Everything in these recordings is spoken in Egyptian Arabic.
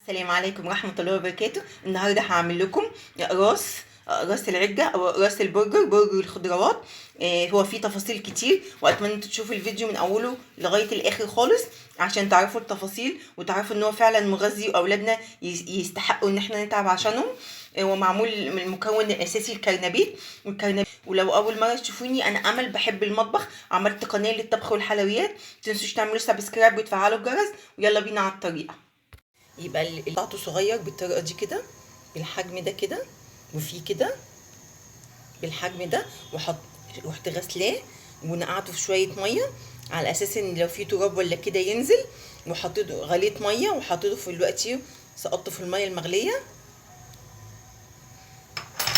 السلام عليكم ورحمة الله وبركاته. النهاردة هعمل لكم اقراص العجة او اقراص البرجر، برجر الخضروات. هو فيه تفاصيل كتير، واتمنى انتوا تشوفوا الفيديو من اوله لغاية الاخر خالص عشان تعرفوا التفاصيل وتعرفوا ان هو فعلا مغذي واولادنا يستحقوا ان احنا نتعب عشانهم. هو معمول من المكون الاساسي الكرنبيت والكرنبيت. ولو اول مرة تشوفوني، انا امل بحب المطبخ، عملت قناة للطبخ والحلويات، متنسوش تعملوا subscribe وتفعلوا الجرس، ويلا بينا على الطريقة. يبقى قطعته صغير بالطريقة دي كده، بالحجم ده كده، وفي كده بالحجم ده، وحط رحت غسلاه ونقعته في شوية مية على اساس ان لو في تراب ولا كده ينزل، وحطيته غليت مية وحطيته في الوقت، سقطته في المية المغليه،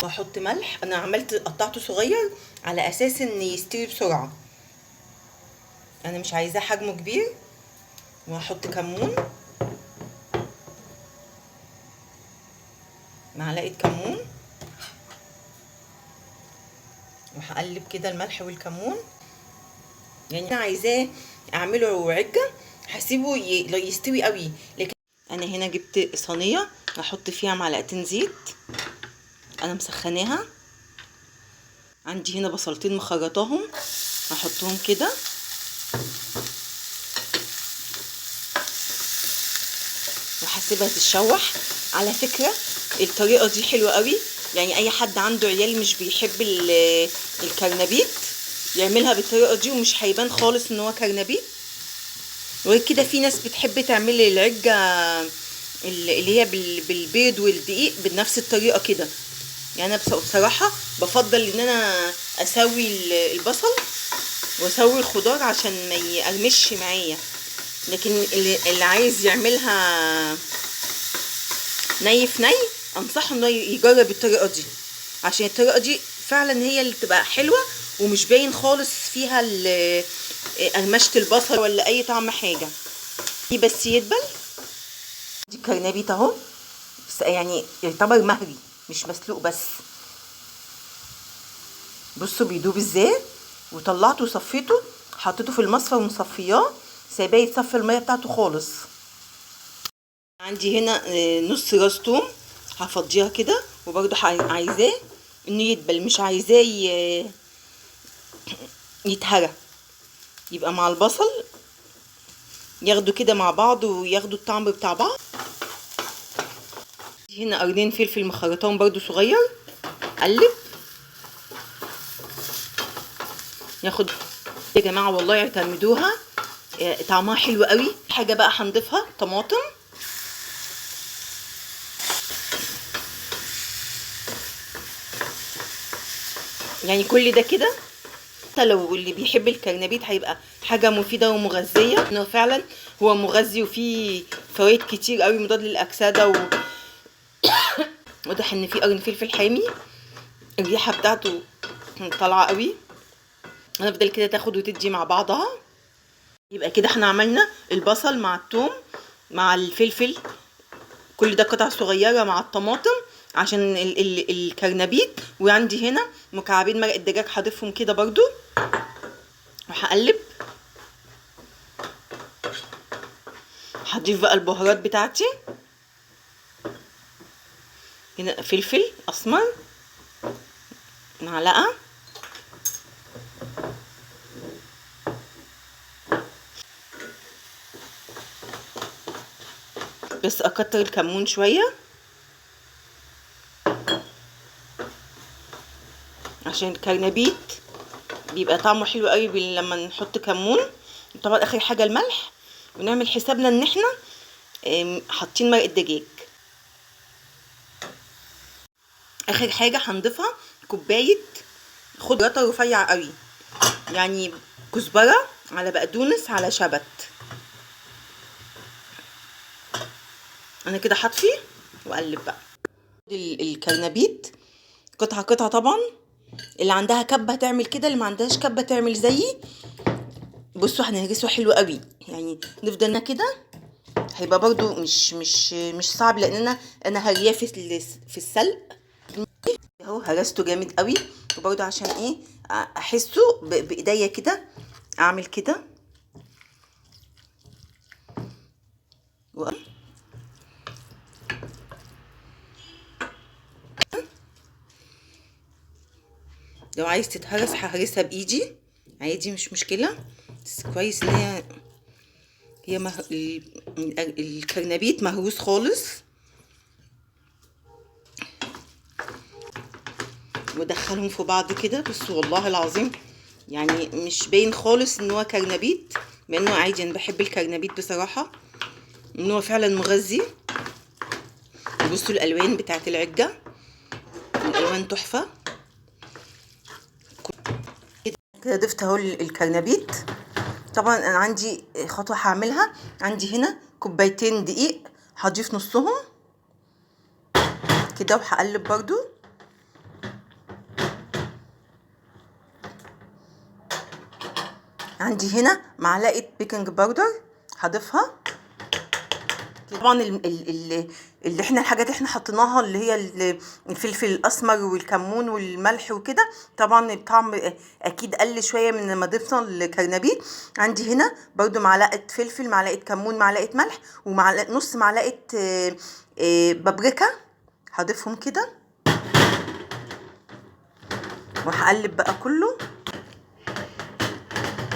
واحط ملح. انا عملت قطعته صغير على اساس ان يستوي بسرعة، انا مش عايزاه حجمه كبير. وهحط كمون، معلقه كمون، وهقلب كده الملح والكمون. يعني انا عايزاه اعمله عجة، هسيبه يستوي قوي. لكن انا هنا جبت صينية هحط فيها معلقتين زيت، انا مسخناها. عندي هنا بصلتين مخرطاهم هحطهم كده، وهسيبها تتشوح. على فكرة الطريقة دي حلوة قوي، يعني اي حد عنده عيال مش بيحب الكرنبيت يعملها بالطريقة دي ومش هيبان خالص ان هو كرنبيت. وكده في ناس بتحب تعمل العجه اللي هي بالبيض والدقيق بنفس الطريقة كده. يعني انا بصراحة بفضل ان انا اسوي البصل واسوي الخضار عشان ما يقرمش معايا، لكن اللي عايز يعملها ني في ني انصحه انه يجرب الطريقة دي، عشان الطريقة دي فعلا هي اللي بتبقى حلوة ومش باين خالص فيها قرمشه البصل ولا اي طعم حاجة. دي بس يدبل. دي الكرنبيت اهو، بس يعني يعتبر مهري مش مسلوق، بس بصوا بيدوب ازاي. وطلعته وصفيته، حطيته في المصفى ومصفياه، سايباه يتصفي المية بتاعته خالص. عندي هنا نص راس توم هفضيها كده، وبرده عايزاه انه يدبل، مش عايزاه يتهرى، يبقى مع البصل ياخدوا كده مع بعض وياخدوا الطعم بتاع بعض. هنا قرنين فلفل مخرطاهم برده صغير، قلب ياخد. يا جماعة والله اعتمدوها، طعمها حلو قوي. حاجة بقى هنضيفها طماطم، يعني كل ده كده. حتى لو اللي بيحب الكرنبيت هيبقى حاجة مفيدة ومغذيه، انه فعلا هو مغذي وفيه فوائد كتير قوي، مضاد للاكسده واضح ان فيه قرن فلفل حامي، الريحة بتاعته طالعه قوي. هنفضل كده تاخد وتدي مع بعضها. يبقى كده احنا عملنا البصل مع الثوم مع الفلفل، كل ده قطع صغيرة مع الطماطم عشان الكرنبيت. وعندي هنا مكعبين مرق الدجاج هضيفهم كده برضو، وهقلب. هضيف بقى البهارات بتاعتي، هنا فلفل اسمر معلقه، بس اكتر الكمون شوية عشان الكرنبيت بيبقى طعمه حلو قوي لما نحط كمون. طبعا اخر حاجة الملح، ونعمل حسابنا ان احنا حاطين مرق الدجاج. اخر حاجة هنضيفها كوباية خضرة رفيعة قوي، يعني كزبره على بقدونس على شبت. انا كده هطفي واقلب بقى الكرنبيت قطعه قطعه. طبعا اللي عندها كبه تعمل كده، اللي ما عندهاش كبه تعمل زيي. بصوا هنهرسه حلو قوي، يعني نفضل كده هيبقى برضو مش صعب، لان انا هرياه في السلق اهو. هرسته جامد قوي، وبرضو عشان ايه احسه بايديا كده، اعمل كده لو عايز تتهرس ههرسها بايدي عادي مش مشكلة. بس كويس ان هي الكرنبيت مهروس خالص. ودخلهم في بعض كده. بس والله العظيم يعني مش باين خالص ان هو كرنبيت، مع انه عادي انا بحب الكرنبيت بصراحة، ان هو فعلا مغذي. بصوا الالوان بتاعت العجه، الالوان تحفة كده. ضفت اهو الكرنبيت. طبعا انا عندي خطوة هعملها، عندي هنا كوبايتين دقيق هضيف نصهم كده، وهقلب برضو. عندي هنا معلقه baking powder هضيفها. طبعا اللي احنا الحاجات اللي احنا حطيناها اللي هي الفلفل الاسمر والكمون والملح وكده، طبعا الطعم اكيد قل شوية من لما ضفنا الكرنبيت. عندي هنا برضو معلقه فلفل، معلقه كمون، معلقه ملح، ومعلقة نص معلقه بابريكا، هضيفهم كده وهقلب بقى كله،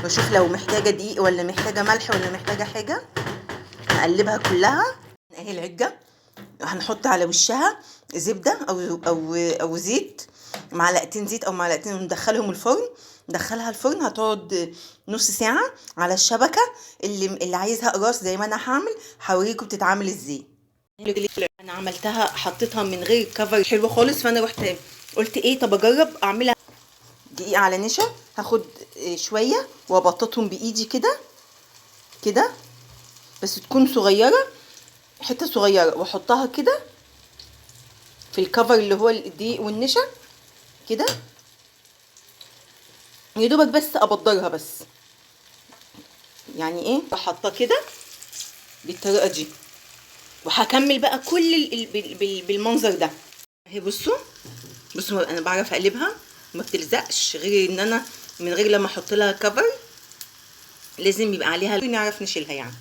واشوف لو محتاجه دقيق ولا محتاجه ملح ولا محتاجه حاجة. هقلبها كلها. اهي العجه هنحط على وشها زبدة او او او زيت، معلقتين زيت او معلقتين، وندخلهم الفرن. ندخلها الفرن هتقعد نص ساعة على الشبكة. اللي عايزها قراص زي ما انا هعمل هوريكم بتتعمل ازاي. انا عملتها حطيتها من غير كفر حلوة خالص، فانا رحت قلت ايه طب اجرب اعملها. دقيق على نشا، هاخد شوية وابططهم بايدي كده كده، بس تكون صغيرة، حتة صغيرة، واحطها كده في الكفر اللي هو الدقيق والنشا كده، يا دوبك بس ابدرها بس، يعني ايه احطها كده بالطريقة دي. وهكمل بقى كل بالمنظر ده. اهي بصوا بصوا انا بعرف اقلبها ما بتلزقش، غير ان انا من غير لما احط لها كفر لازم يبقى عليها نعرف نشيلها يعني.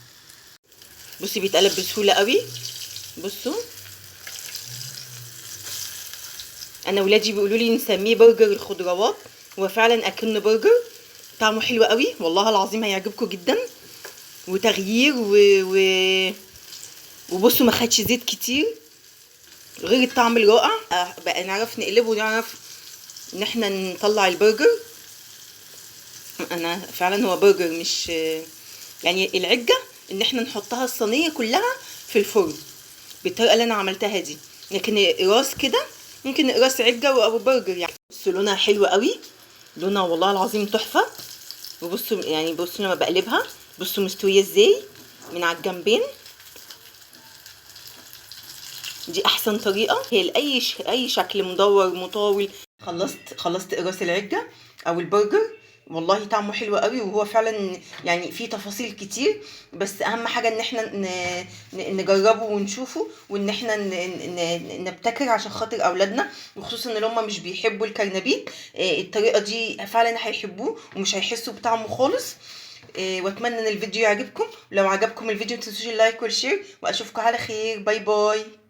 بصي بيتقلب بسهولة قوي. بصوا انا ولادي بيقولوا لي نسميه برجر الخضروات، هو فعلا اكنه برجر، طعمه حلو قوي والله العظيم، هيعجبكم جدا وتغيير وبصوا ما خدش زيت كتير، غير الطعم الرائع. بقى نعرف نقلبه ونعرف ان احنا نطلع البرجر. انا فعلا هو برجر مش يعني العجه ان احنا نحطها الصينية كلها في الفرن بالطريقة اللي انا عملتها دي، لكن قراص كده ممكن قراص عجة او برجر يعني. بصوا لونها حلو قوي، لونها والله العظيم تحفة. وبصوا يعني بصوا لما بقلبها بصوا مستوية ازاي من على الجنبين. دي احسن طريقه هي لاي اي شكل مدور مطاول. خلصت قراص العجه او البرجر، والله طعمه حلو قوي، وهو فعلا يعني فيه تفاصيل كتير، بس اهم حاجة ان احنا نجربه ونشوفه، وان احنا نبتكر عشان خاطر اولادنا، وخصوصا ان هم مش بيحبوا الكرنبيت. الطريقة دي فعلا هيحبوه ومش هيحسوا بطعمه خالص. واتمنى ان الفيديو يعجبكم، لو عجبكم الفيديو متنسوش ال like وال share، واشوفكم على خير. bye bye.